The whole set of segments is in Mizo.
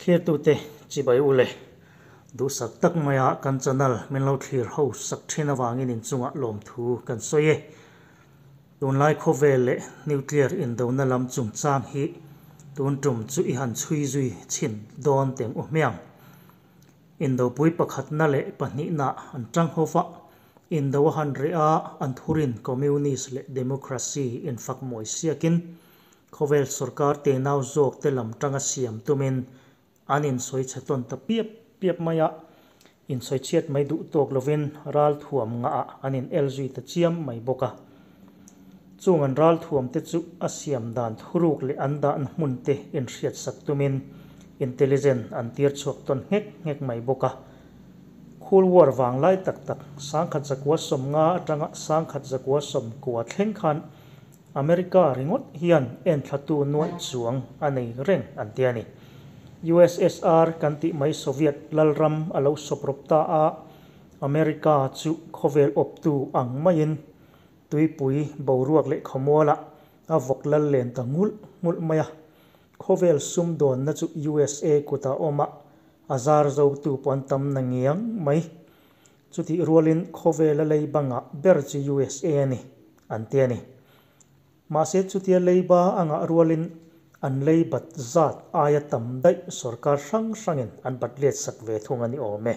Thlirtute chibai u le, duhsak tak maia kan channel min lo thlir ho sak thin avangin inchungah lawmthu kan sawi e. Tunlai khawvel leh nuclear indona lam chungchang hi tun tum chu i han chhui zui chhin dawn teng u hmiang. Indopui pakhatna leh pahnihna an tang ho va, indo a han reh a, an thurin communist leh democracy infak mawi siakin Khawvel sorkar tenau zawk te lam tanga siam tumin an insawi chhe tawn ta piap piap mai a, insawi chhiat mai duh tawk lovin ral thuam ngahah an in el zui ta chiam mai bawk a. Chung an ral thuam te chu a siam dan thuruk leh an dahna hmun te inhriat sak tumin intelligent an tir chhuak tawn nghek nghek mai bawk a. Cold War vang lai tak tak 1950 atanga 1990 thleng khan America ringawt hian enthlatu nuaih chuang a nei reng an ti a ni. USSR kan tih mai Soviet lalram a lo sawp rawp ta a, America chu khawvel awptu ang maiin tuipui boruak leh khawmualah a vawk lal len ta nghulh nghulh mai a. Khawvel sumdawnna chu USA kutah awm a, a zar zotu pawh an tam na ngiang mai. Chutih rualin khawvela leiba ngah ber chu USA a ni, an ti a ni. Mahse chutia leiba a ngah rualin an lei bat zat aia tam daih sorkar hrang hrangin an bat let sak ve thung a ni awm e.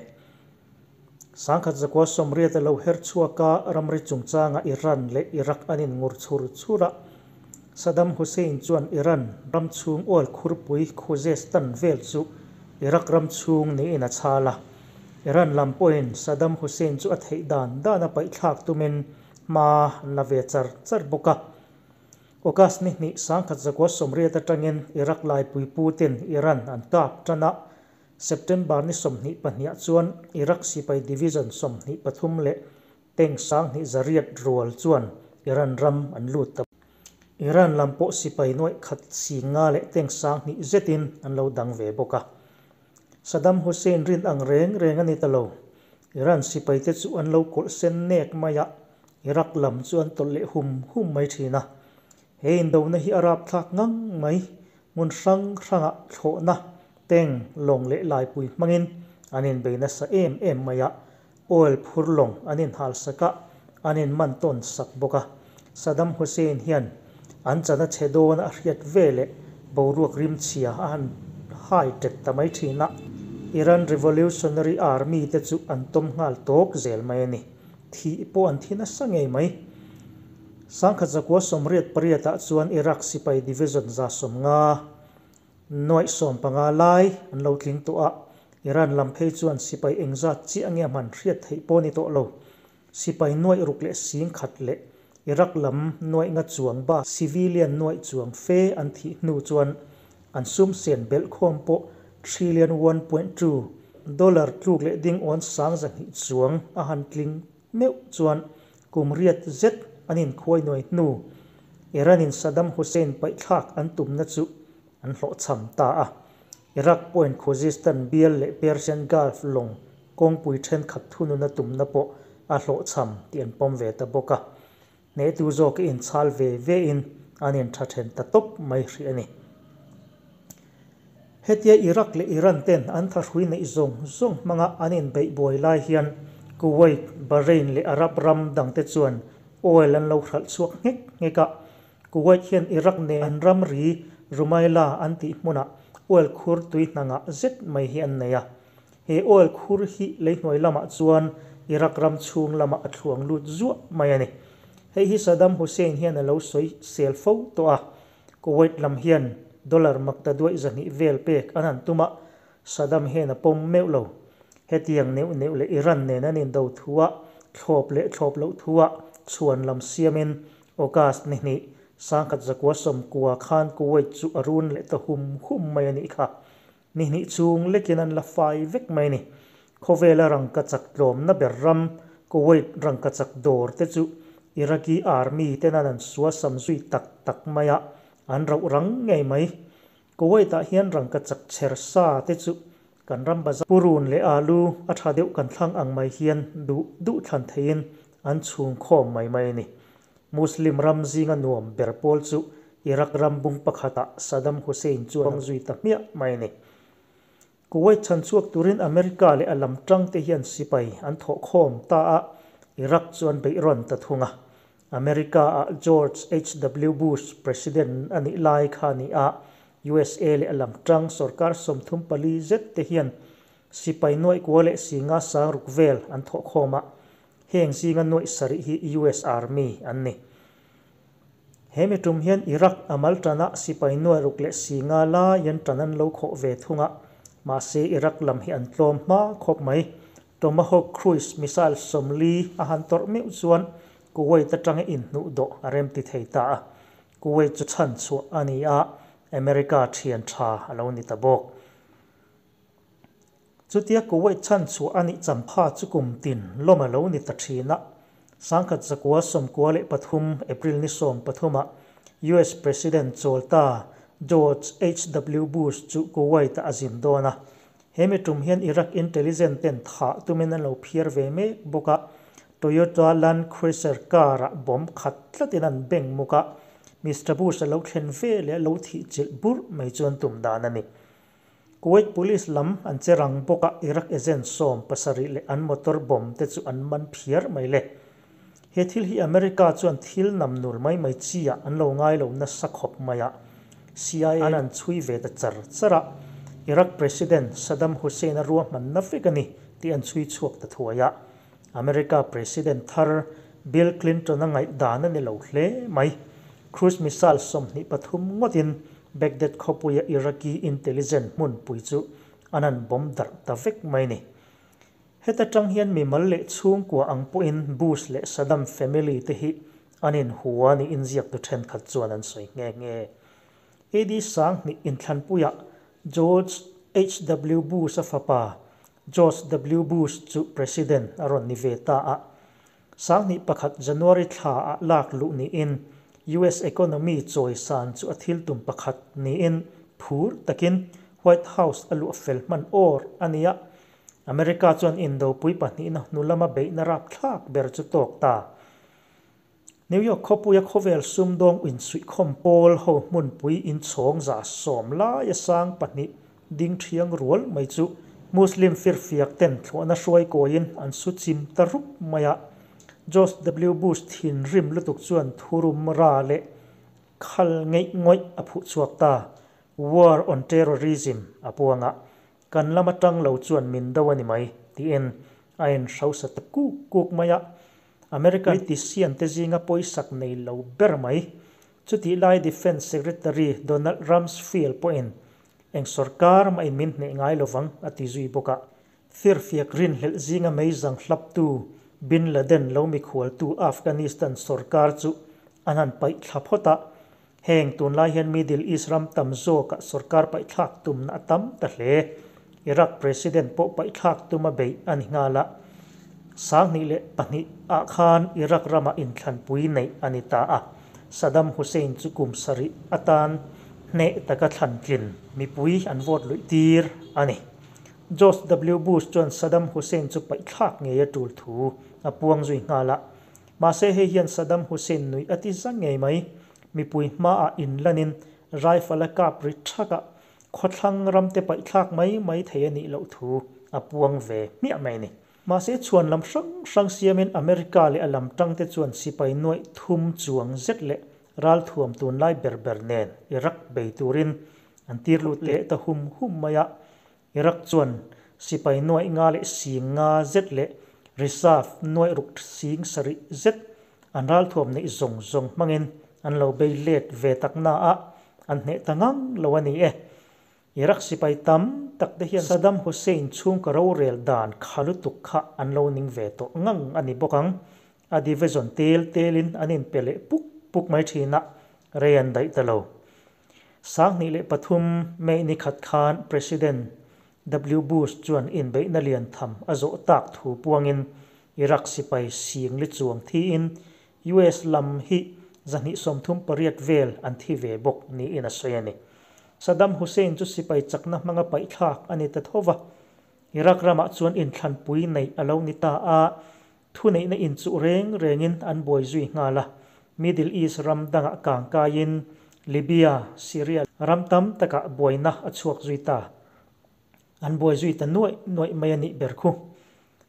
1980 a lo her chhuak a, ramri chungchanga Iran leh Iraq an inngur chhur chhur a, Saddam Hussein chuan Iran ram chhung oil khurpui Khuzestan vel chu Iraq ram chhung niin a chhal a. Iran lam pawhin Saddam Hussein chu a theih dan dan a paihthlak tumin hma an la ve char char bawk a. August ni hnih 1980 atangin Iraq laipui putin Iran an kap tan a, September ni 22ah chuan Iraq sipai division 23 leh Tank 2800 rual chuan Iran ram an lut ta. Iran lam pawh sipai nuaih khat singa leh tank 2000 zetin an lo dang ve bawk a. Saddam Hussein rin ang reng reng a ni ta lo. Iran sipai te chu an lo kawlh sen nek mai a, Iraq lam chu an tawlh leh hum hum mai thin a. He indona hi a rapthlak ngang mai. Hmun hrang hrangah thlawhna, tank, lawng leh laipui hmangin an inbei nasa em em mai a. Oil phur lawng an inhal sak a, an inman tawn sak bawk a. Saddam Hussein hian an chana chhe dawn a hriat ve leh boruak rimchhia a han hai tet ta mai thin a. Iran Revolutionary Army te chu an tawm nghal tawk zel mai a ni. Thih pawh an thi nasa ngei mai. 1988 ah chuan Iraq sipai division 150 Nuaih 15 lai an lo tling tawh a, Iran lam phei chuan sipai engzat chiah nge a hman hriat theih pawh a ni tawh lo. Sipai nuaih ruk leh sing khat leh Iraq lam nuaih nga chuang bak civilian nuaih chuang fe an thih hnu chuan an sum sen belh khawm pawh trillion 1.2 dollar tluk leh ding awn 200,000 chuang a han tling meuh chuan kum riat zet an inkhuai nuai hnu Iran-in Saddam Hussein paihthlak an tumna chu an hlawhchham ta a. Iraq pawhin Khuzestan bial leh Persian Gulf lawng kawngpui thenkhat thununa tumna pawh a hlawhchham tih an pawm ve ta bawk a. Hnehtu zawk inchhal ve vein an intha then ta tawp mai hrih a ni. Hetia Iraq leh Iran ten an thahrui neih zawng zawng hmanga an inbeih buai lai hian Kuwait, Bahrain leh Arab ram dangte chuan oil an lo hralh chhuak nghek nghek a. Kuwait hian Iraq nen an ramri Rumaila an tih hmunah oil khur tui hnangah zet mai hi an nei a. He oil khur hi leihnuai lamah chuan Iraq ram chhung lamah a thluang lut zuah mai a ni. Hei hi Saddam Hussein hian a lo sawi sel fo tawh a. Kuwait lam hian dollar makta duaih 200 vel pek an han tum a, Saddam hian a pawm meuh lo. Hetiang neuh neuh leh Iran nen an indo thu a, thlawp leh thlawp loh thu a, chhuan lam siamin August ni hnih, 1990 khan Kuwait chu a run leh ta hum hum mai a nih kha. Ni hnih chung lekin an la fai vek mai a ni. Khawvela rangkachak tlawmna ber ram Kuwait rangkachak dawr te chu Iraqi army ten an an suasam zui tak tak mai a, an rauh rang ngei mai. Kuwait ah hian rangkachak chher sa te chu kan ram bazar purun leh alu a tha deuh kan thlang ang mai hian duh duh thlan theiin an chhung khawm mai mai a ni. Muslim ram zinga nuam ber pawl chu Iraq ram bung pakhatah Saddam Hussein chuan a zui ta hmiah mai a ni. Kuwait chhan chhuak turin America leh a lam tangte hian sipai an thawh khawm ta a, Iraq chu an beih rawn ta thung a. America-ah George HW Bush President a nih lai kha a ni a, USA leh a lam tang sorkar 34 zet te hian sipai nuaih kua leh singa sang ruk vel an thawh khawm a, heng zinga nuaih sarih hi US Army an ni. He mi tum hian Iraq a mal tana sipai nuaih ruk leh singa lai an tan an lo khawh ve thung a, mahse Iraq lam hi an tlawm hma khawp mai. Tomahawk cruise missile 40 a han tawrh meuh chuan Kuwait atanga inhnuh dawh a rem ti thei ta a, Kuwait chu chhan chhuah a ni a, America thian tha a lo ni ta bawk. Chutia Kuwait chhan chhuah a nih champha chu kum tin lawm a lo ni ta thin a. 1993 April ni 13 ah US President chawlta George HW Bush chu Kuwait ah a zin dawn a. He mi tum hian Iraq intelligence ten thah tumin an lo phiar ve mek bawk a, Toyota Land Cruiser car ah bomb khat tlatin an beng muk a, Mister Bush a lo thlen ve leh a lo thih chilh burh mai chu an tum dan a ni. Kuwait police lam an che rang bawk a, Iraq agent 17 leh an motor bomb te chu an man phiar mai le. He thil hi America chuan thil nam nul mai mai chi ah an lo ngai lo nasa khawp mai a, CIA an an chhui ve ta char char a, Iraq President Saddam Hussein a ruahmanna vek a ni tih an chhui chhuak ta thuai a. America President thar Bill Clinton a ngaihdan a ni lo hle mai. Cruise missile 23 ngawtin Baghdad khawpuia Iraqi intelligence hmunpui chu an han bomb darh ta vek mai ni. Heta tang hian mimal leh chhungkua ang pawhin Bush leh Saddam family te hi an inhua niin ziaktu thenkhat chuan an sawi nghe nghe. AD 2000 inthlanpuiah George HW Bush a fapa George W Bush chu President a rawn ni ve ta a. 2001 January thlaah lak luh niin US economy chawisan chu a thil tum pakhat niin phur takin White House a luah fel hman awr a ni a. America chuan indopui pahnihna hnu lama beihna rapthlak ber chu tawk ta. New York khawpuia khawvel sumdawng insuihkhawm pawl ho hmunpui inchhawng 110 laia sang pahnih ding thiang rual mai chu Muslim firfiak ten thlawhna hruai kawiin an su chim ta rup mai a. George W Bush thinrim lutuk chuan thurum ra leh khal ngeih ngawih a phuh chhuak ta. War on Terrorism a puanga kan lama tang lo chuan min do a ni mai tiin a inhrosa ta kuk kuk mai a. American politician te zinga pawisak nei lo ber mai. Chutih lai Defence Secretary Donald Rumsfeld pawhin eng sorkar mah in min hneh ngai lovang a ti zui bawk a. Firfiak rinhlelh zinga meizang hlaptu Bin Laden lo mikhualtu Afghanistan sorkar chu an han paih thla phawt a. Heng tunlai hian Middle East ram tam zawkah sorkar paih thlak tumna a tam ta hle. Iraq President pawh paih thlak tum a beih a ni nghal a. 2002 ah khan Iraq ramah inthlanpui neih a ni ta a. Saddam Hussein chu kum sarih atan hneh taka thlantlin mipui an vote luih tir a ni. George W Bush chuan Saddam Hussein chu paih thlak ngei a tul thu a puang zui nghal a. Mahse hei hian Saddam Hussein nuih a ti za ngei mai. Mipui hmaah inlanin rifle a kap ri thak a, khawthlang ram te paih thlak mai mai thei a nih loh thu a puang ve hmiah mai a ni. Mahse chhuan lam hrang hrang siamin America leh a lam tang te chuan sipai nuaih thum chuang zet leh ralthuam tunlai ber ber nen Iraq bei turin an tir lut leh ta hum hum mai a. Iraq chuan sipai nuaih nga leh sing nga zet leh reserve nuaih ruk sing sarih zet an ralthuam neih zawng zawng hmangin an lo bei let ve tak na a, an hneh ta ngang lo a ni e. Iraq sipai tam tak te hian Saddam Hussein chhungka rorel dan kha lutuk kha an lo ning ve tawh ngang a ni bawk ang. A division tel telin an inpe leh puk puk mai thin a, rei an daih ta lo. 2003 May ni khat khan President W Bush chuan inbeihna lian tham a zawh tak thu puangin Iraq sipai sing li chuang thiin US lam hi 238 vel an thi ve bawk niin a sawi a ni. Saddam Hussein chu sipai chakna hmanga paih thlak a ni ta thova. Iraq ramah chuan inthlanpui neih a lo ni ta a, thu neihna inchuh reng rengin an buai zui nghal a. Middle East ram dangah kangkaiin Libya, Syria ram tam takah buaina a chhuak zui ta. An buai zui ta nuaih nuaih mai a nih ber khu.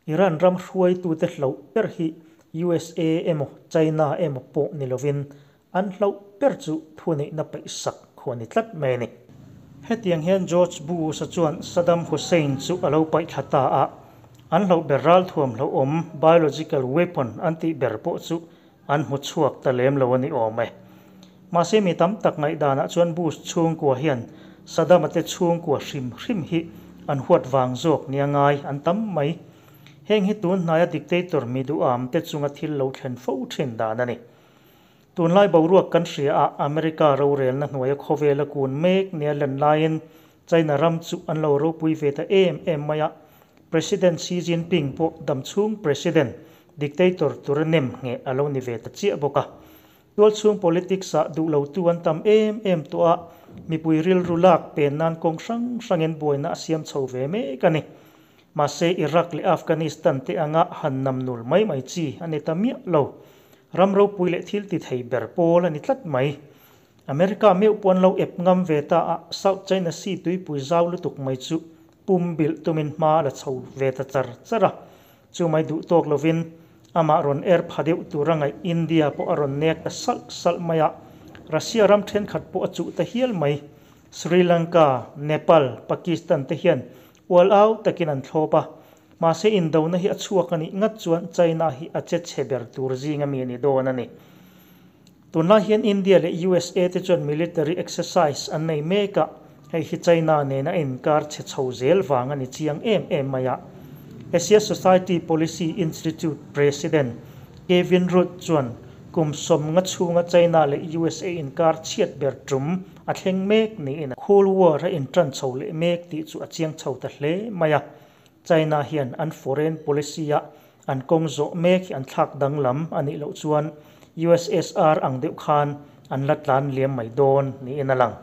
Iran ram hruaitute hlauh ber hi USA emaw China emaw pawh ni lovin an hlauh ber chu thuneihna paihsak khu a ni tlat mai a ni. Hetiang hian George Bush-a chuan Saddam Hussein chu a lo paih thla ta a, an hlauh ber ralthuam hlauhawm biological weapon an tih ber pawh chu an hmu chhuak ta lem lo a ni awm e. Mahse mi tam tak ngaihdanah chuan Bush chhungkua hian Saddam-a te chhungkua hrim hrim hi an huat vang zawk nia ngai an tam mai. Heng hi tun hnaia dictator mi duham te chunga thil lo thlen fo thin dan a ni. Tunlai boruak kan hria a, America rorelna hnuaia khawvela kun mek nia lan laiin China ram chu an lo ropui ve ta em em mai a, President Xi Jinping pawh damchhung President, dictator tura nem ngheh a lo ni ve ta chiah bawk a. Tualchhung politics ah duh lotu an tam em em tawh a, mipui rilru lak pen nan kawng hrang hrangin buaina a siam chho ve mek a ni. Mahse Iraq leh Afghanistan te anga han nam nul mai mai chi a ni ta miah lo. Ram ropui leh thil ti thei ber pawl a ni tlat mai. America meuh pawh an lo ep ngam ve ta a, South China Sea tuipui zau lutuk mai chu pum bilh tumin hma a la chho ve ta char char a. Chu mai duh tawk lovin amah rawn er pha deuh tur a ngaih India pawh a rawn nek ta salh salh mai a, Russia ram thenkhat pawh a chuh ta hial mai. Sri Lanka, Nepal, Pakistan te hian Ual au takin an thlawp a, mahse indona hi a chhuak a nih ngat chuan China hi a che chhe ber tur zinga mi a ni dawn a ni. Tunlai hian India leh USA te chuan military exercise an nei mek a, hei hi China nena inkar chhe chho zel vang a ni chiang em em mai a. Asia Society Policy Institute President Kevin Rudd chuan kum 50 chhunga China leh USA inkar chhiat ber tum a thleng mek niin a Cold War a intan chho leh mek tih chu a chiang chho ta hle mai a. China hian an foreign policy a an kawng zawh mek hi an thlak danglam a nih loh chuan USSR ang deuh khan an la tlan liam mai dawn niin a lang.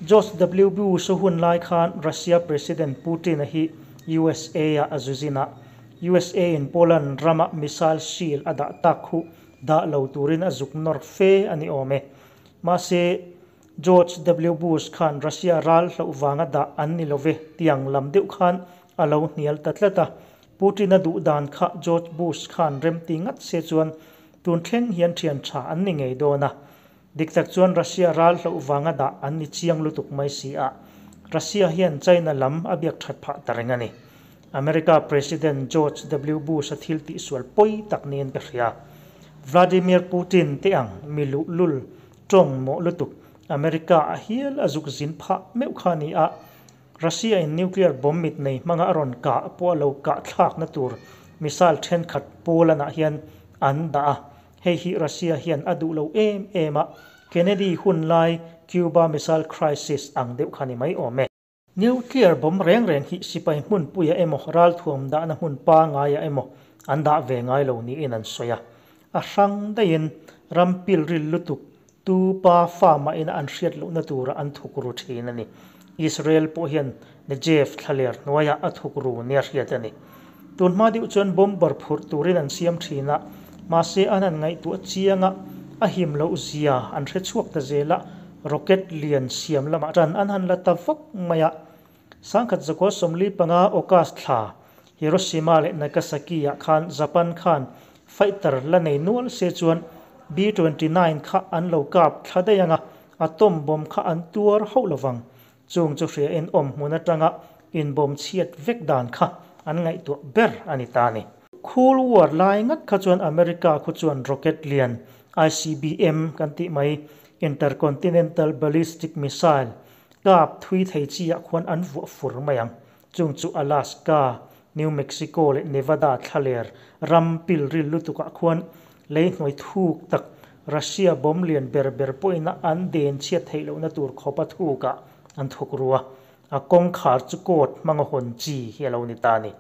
George W. Bush a hun lai khan Russia President Putin-a hi USA-a a zu zin a, USA-in Poland rama missile shield a dah tak khu dah lo turin a zuk nawr fe a ni awm e. Mahse, George W. Bush khan Russia ral hlauh vanga dah an ni lo ve tiang lam deuh khan a lo hnial ta tlat a. Putin-a duh dan kha George Bush khan remti ngat se chuan tun thleng hian thian tha an ni ngei dawn a. Dik tak chuan Russia ral hlauh vanga dah an ni chiang lutuk mai si a, Russia hian China lam a biak that phah ta reng a ni. America President George W. Bush-a thil tihsual pawi tak niin ka hria. Vladimir Putin te ang mi luhlul tawng mawh lutuk America a hial a zuk zin phah meuh kha a ni a, Russia in nuclear bomb mit nei hmanga a rawn kah pawh a lo kah thlakna tur missile thenkhat Poland ah hian an dah a, hei hi Russia hian a duh lo em em a, Kennedy hun lai Cuba missile crisis ang deuh kha ni mai awm e. Nuclear bomb reng reng hi sipai hmunpuia emaw ralthuam dahna hmun pangaiah emaw an dah ve ngai lo niin an sawi a. A hrang daihin ram pilril lutuk tu pa fa mahina an hriat lohna tura an thuk ru thin a ni. Israel pawh hian Negev thlaler hnuaiah a thuk ru nia hriat a ni. Tunhma deuh chuan bomber phurh turin an siam thin a, mahse an han ngaihtuah chiang a, a him loh zia an hre chhuak ta zel a, rocket lian siam lamah tan an han la ta vak mai a. 1945 August thla, Hiroshima leh Nagasaki-ah khan Japan khan fighter la nei nual se chuan B-29 kha an lo kap thla daih ang a, atom bomb kha an tuar hauh lovang. Chung chu hria in awm hmun atanga inbawm chhiat vek dan kha an ngaihtuah ber a ni ta a ni. Cold War lai ngat kha chuan America khu chuan rocket lian ICBM kan tih mai Intercontinental Ballistic Missile kap thui thei chi ah khuan an vuah fur mai ang. Chung chu Alaska, New Mexico leh Nevada thlaler ram pilril lutuk ah khuan lei hnuai thuk tak Russia bomb lian ber ber pawhin a an den chhiat theih lohna tur khawp a thuk ah an thuk ru a, a kawngkhar chu coat hmanga hawn chi hi a lo ni ta a ni.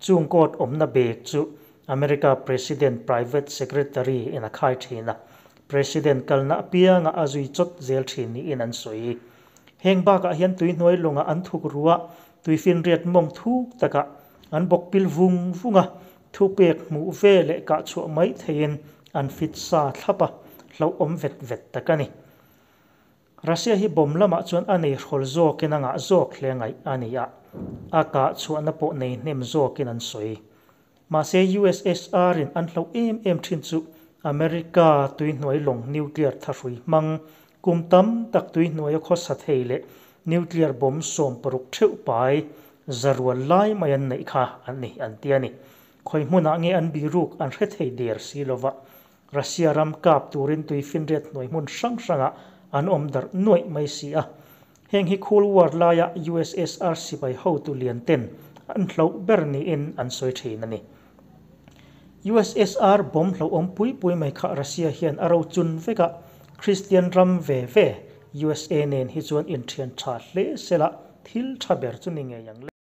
Chung coat awmna bag chu America President Private Secretary in a khai thin a, President kalna apianga a zui chawt zel thin niin an sawi. Heng bakah hian tuihnuai lawngah an thuk ru a, tuifinriat mawng thuk takah an bawk pil vung vung a, Thupek hmuh ve leh kah chhuah mai theiin an fit sa thlap a, hlauhawm vet vet tak a ni. Russia hi bomb lamah chuan a nei hrawl zawkin a ngah zawk hle ngaih a ni a, a kah chhuahna pawh nei hnem zawkin an sawi. Mahse USSR in an hlauh em em thin chu America tuihnuai lawng nuclear thahrui hmang kum tam tak tuihnuaia khawsa thei leh nuclear bomb 60 theuh pai zarual lai mai an neih kha an ni an ti a ni. Khawi hmunah nge an biruk an hre thei der si lova, Russia ram kap turin tuifinriat hnuai hmun hrang hrangah an awm darh nuaih mai si a. Heng hi Cold War laia USSR sipai hotu lian ten an hlauh ber niin an sawi thin a ni. USSR bomb hlauhawm pui pui mai kha Russia hian a rochun vek a, Kristian ram ve ve USA nen hi chuan inthian tha hle sela thil tha ber chu ni ngei ang le.